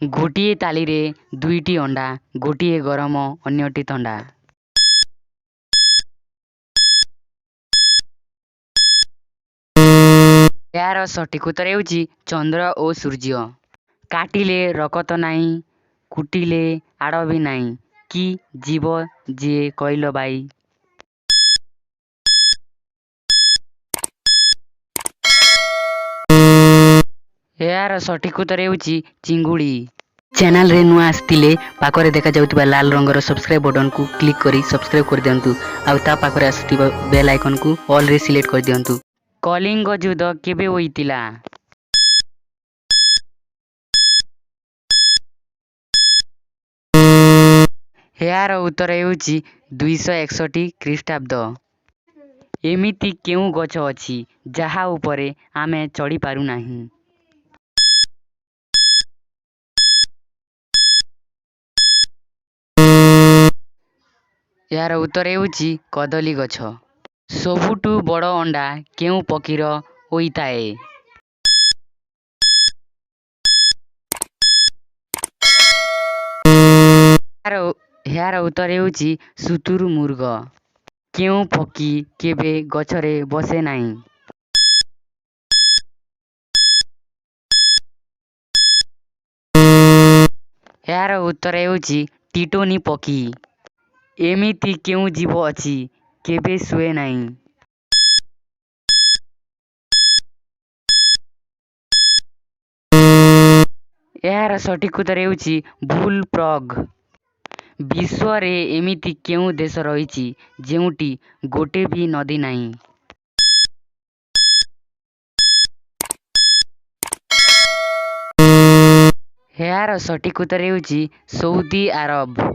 ଗୋଟିଏ ଥାଳିରେ ଦୁଇଟି ଅଣ୍ଡା, ଗୋଟିଏ ଗରମ, ଅନ୍ୟଟି ଥଣ୍ଡା। ଏହାର ସଠିକ୍ ଉତ୍ତର ହେଉଛି ଚନ୍ଦ୍ର ଓ ସୂର୍ଯ୍ୟ। କାଟିଲେ ରକତ ନାହିଁ, କୁଟିଲେ ହାଡ଼ ବି ନାହିଁ, କି ଜୀବ ଯିଏ କହିଲ ଭାଇ? ଏହାର ସଠିକ୍ ଉତ୍ତର ହେଉଛି ଚିଙ୍ଗୁଡ଼ି। ଚ୍ୟାନେଲରେ ନୂଆ ଆସିଥିଲେ ପାଖରେ ଦେଖାଯାଉଥିବା ଲାଲ ରଙ୍ଗର ସବସ୍କ୍ରାଇବ୍ ବଟନକୁ କ୍ଲିକ୍ କରି ସବସ୍କ୍ରାଇବ୍ କରିଦିଅନ୍ତୁ ଆଉ ତା ପାଖରେ ଆସୁଥିବା ବେଲ୍ ଆଇକନକୁ ଅଲ୍ରେ ସିଲେକ୍ଟ କରିଦିଅନ୍ତୁ। କଳିଙ୍ଗ ଯୁଦ୍ଧ କେବେ ହୋଇଥିଲା? ଏହାର ଉତ୍ତର ହେଉଛି 261 ଖ୍ରୀଷ୍ଟାବ୍ଦ। ଏମିତି କେଉଁ ଗଛ ଅଛି, ଯାହା ଉପରେ ଆମେ ଚଢ଼ିପାରୁ ନାହିଁ? ଏହାର ଉତ୍ତର ହେଉଛି କଦଳୀ ଗଛ। ସବୁଠୁ ବଡ଼ ଅଣ୍ଡା କେଉଁ ପକ୍ଷୀର ହୋଇଥାଏ? ଏହାର ଉତ୍ତର ହେଉଛି ଶୁତୁରମୁର୍ଗ। କେଉଁ ପକ୍ଷୀ କେବେ ଗଛରେ ବସେ ନାହିଁ? ଏହାର ଉତ୍ତର ହେଉଛି ଟିଟୋନି ପକ୍ଷୀ। ଏମିତି କେଉଁ ଜୀବ ଅଛି, କେବେ ଶୁଏ ନାହିଁ? ଏହାର ସଠିକ୍ ଉତ୍ତର ହେଉଛି ବୁଲ୍ ଫ୍ରଗ୍। ବିଶ୍ୱରେ ଏମିତି କେଉଁ ଦେଶ ରହିଛି, ଯେଉଁଠି ଗୋଟେ ବି ନଦୀ ନାହିଁ? ଏହାର ସଠିକ୍ ଉତ୍ତର ହେଉଛି ସଉଦି ଆରବ।